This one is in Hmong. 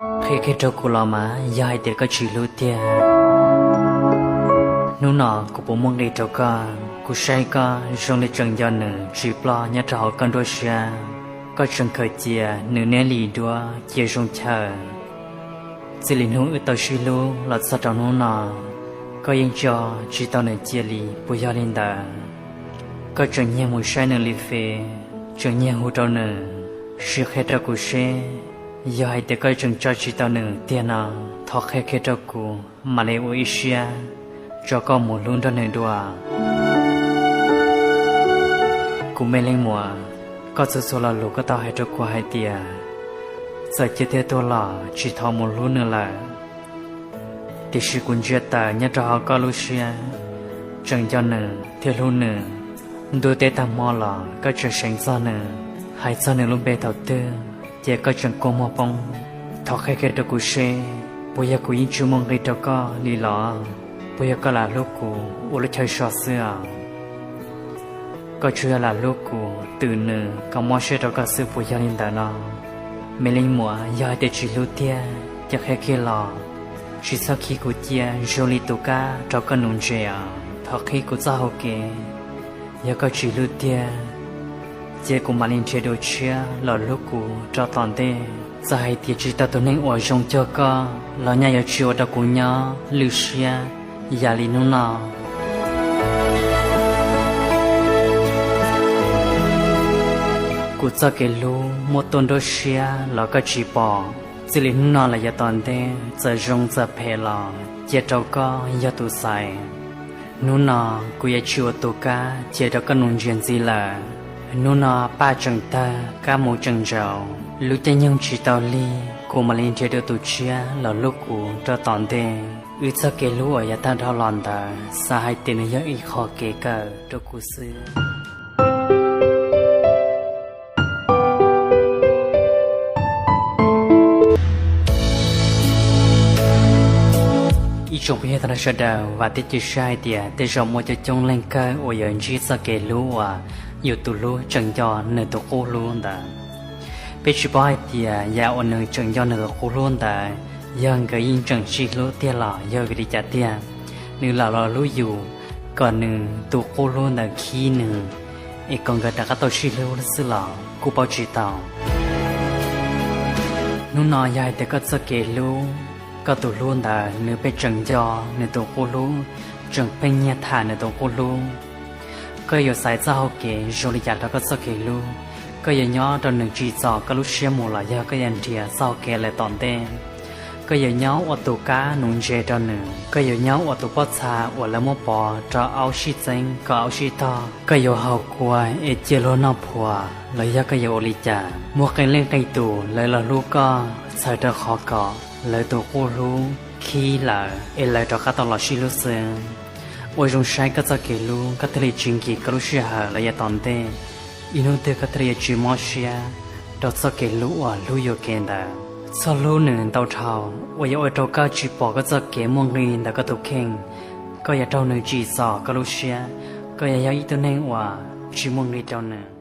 Qhia kiag rau kuv los mas, yog hais tias koj tsis hlub tiag, hnub no kuv puas muaj nqis rau koj? Kuv saib koj zoo li tseem nco nws tsis ploj nyob rau hauv koj nruab siab. Koj tseem khaws cia nws niaj li duab cia zoo chaw. Txij li hnub wb tau sib hlub los txog rau hnub no, koj yeej tso tsis tau nws cia li, puas yog li ntawd? Koj tseem nyiag mus saib nws li fes, tseem nyiag hu rau nws, sim qhia rau kuv seb, yog hais tias koj tseem tso tsis tau nws tiag no, thov qhia kiag rau kuv mam li ua ib siab tso koj mus hlub nrog nws dua. Kuv me leej muam, koj txhua txhua lo lus koj tau hais rau kuv hais tias, txawm cia tiag tuag los tsis thov mus hlub nws lawm. Tiam sis kuv ntsia tawm nyob rau hauv koj lub siab, tseem nco nws thiab hlub nws. Ntuj teb tag hmo los koj tseem seev txog nws, hais txog nws lub npe thaum twg ces koj tseem kua muag poob. Thov qhia kiag rau kuv seb, puas yog kuv yeej tsis muaj nqis rau koj li los? Puas yog koj lam hlub kuv ua lub chaw so xwb os? Koj tsuas yog lam hlub kuv twm nws kom mob siab rau koj xwb, puas yog li ntawd no? Me leej muam, yog hais tias tsis hlub tiag ces qhia kiag los, tsis txhob khib kuv cia zoo li tus kab rau koj nuv ntses os. Thov qhib kuv txoj hau kev. Yog koj tsis hlub tiag ces kuv mam li nrhiav dua tshiab los hlub kuv rau tom ntej. Txawm hais tias tsis tau tus neeg uas zoo cuag koj los nyaj yuav tsis ua rau kuv nyob lwj siab yam li hnub no. Kuv txoj kev hlub muaj tuaj nruab siab los koj tsis pom. Txij li hnub no los yav tom ntej, txawm zoo txawm phem los cia rau koj yog tus xaiv. Hnub no kuv yuav tsis ua tus kab cia rau koj nuv ntses ntxiv lawm. Hnub no paj tseem tawg kab mus tseem ntsaus, lub caij nyoog tsis tau lig, kuv mam li nrhiav dua tus tshiab los hlub kuv rau tom ntej. Wb txoj kev hlub uas yav tag dhau los ntawd, xav hais tias nws yog ib qho kev kawm rau kuv xwb. Ib tsoom phooj ywg tag nrho sawv daws, vam thiab cia siab hais tias tej zaum muaj coob coob leej kawg uas yuav ntsib txoj kev hlub uas yus tus hlub tseem nco nws tus qub hlub ntawd. Peb tsis paub hais tias yam uas nws tseem nco nws tus qub hlub ntawd yog nkawd yeej tseem sib hlub tiag los yog vim li cas tiag. Nws lam los hlub yus kom nws tus qub hlub ntawd khib nws, es kom nkawd rov qab tau sib hlub xwb los kuj paub tsis tau. Hnub no yog hais tias koj txoj kev hlub, koj tus hlub ntawd nws pheej tseem nco nws tus qub hlub, tseem pheej nyiag tham nws tus qub hlub, koj yuav xaiv txoj hau kev zoo li cas rau koj txoj kev hlub? Koj yuav nyob rau nws tsim txom koj lub siab mus los yog koj yuav nrhiav txoj hau kev lawm tom ntej? Koj yuav nyob ua tus kab nuv ntses rau nws? Koj yuav nyob ua tus pob txha uas lawv muab pov rau aub sib txeeb kom aub sib tog? Koj yuav haus kua es cia luag noj phuas los yog koj yuav ua li cas? Muaj qee leej qee tus lawv los hlub koj txhawm rau qhov kom lawv tus qub hlub khib lawm es lawv rov qab tau los sib hlub xwb. Ua zoo saib koj txoj kev hlub, koj thiaj li tsis nkim koj lub sij hawm los yav tom ntej. Ib hnub twg koj thiaj li yuav tsis mob siab rau txoj kev hlub uas hlub yuam kev ntawd. Txhob hlub nws ntau dhau uas yuav ua rau koj tsis pom koj txoj kev muaj nqis ntawm koj tus kheej. Koj yuav raug nws tsim txom koj lub siab, koj yuav yog ib tug neeg uas tsis muaj nqis rau nws.